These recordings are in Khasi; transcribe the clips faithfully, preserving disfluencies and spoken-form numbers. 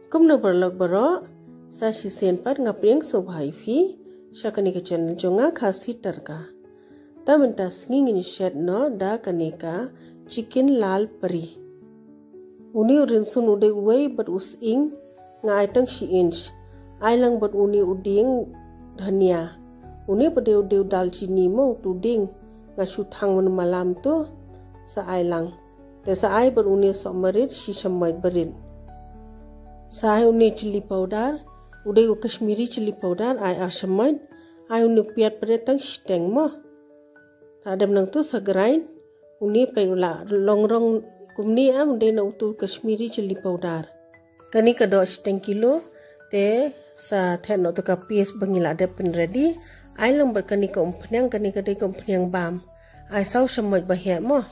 Kumno paralok baroh, sa shisien pat nga pdiang sngewbha ïa phi sha kane ka channel jong nga, Khasi Tadka. Te mynta sngi ngin shet noh da kane ka chicken lal pari. Une u rynsun u dei uwei bad u sying, nga ai tang shi inch. Ai lang bad une u dieng dhania. Une pat u dei u dalchini mo, utu dieng. Nga shu thang wan malam tu, sa ai lang. Te sa ai bad une soh marit shi shamoit barit. Sa ai une chilli powder, u dei u Kashmiri chilli powder, ai ar shamoit, ai une piat pat tang shiteng mo. Te hadien nangtu sa grind, une pat u la long rong kumne, em, u dei na utu Kashmiri chilli powder. Kane ka doh shiteng kilo, te sa theh noh tu ka paste ba ngi la dep pyn ready, ai lang bad kane ka umphniang, kane ka dei ka umphniang bam. Ai saw shamoit ba heh mo.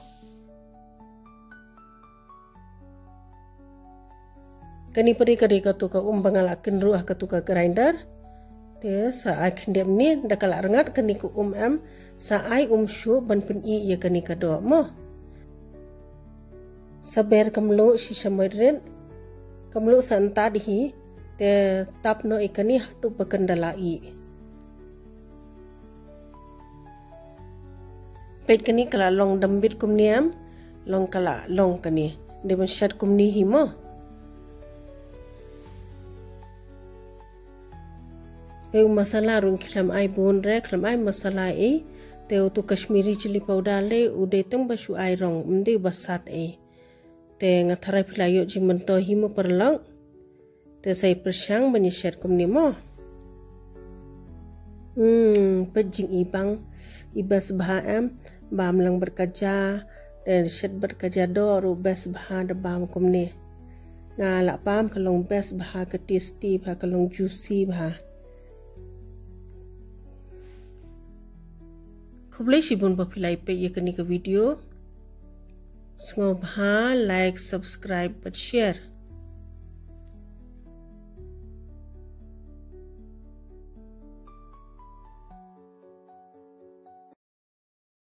Kane pat ka dei katu ka um ba nga la kynruh ha katu ka grinder. Te sa ai khyndiat mynne, da ka la rngat kane ka um, em, sa ai um shuh ban pyni ïa kane ka doh mo. Sa ber ka mluh shi shamoit rit. Ka mluh sa ntad hi, te tap noh ïa kane haduh ba kan da la ih. Peit kane ka la long dambit kumne, em, long ka la long kane. Dei ban shet kumne hi mo. Te u masala ruh khlem ai bun re, khlem ai masala ei. Te utu Kashmiri chilli powder lei u dei tang ba shu ai rong, ym dei ba sat ei. Te nga tharai phi la ïoh jingmyntoi hi mo paralok. Te sa ïa pyrshang ban ïa shet kumne mo. Hmm, peit jingibang, i best bha, em, bam lang bad ka ja, te shet bad ka ja doh ruh best bha da bam kumne. Nga la bam ka long best bha, ka tasty bha, ka long juicy bha. Khublei shibun ba phi la ïa peit ïa kane ka video. Sngewbha like, subscribe bad share.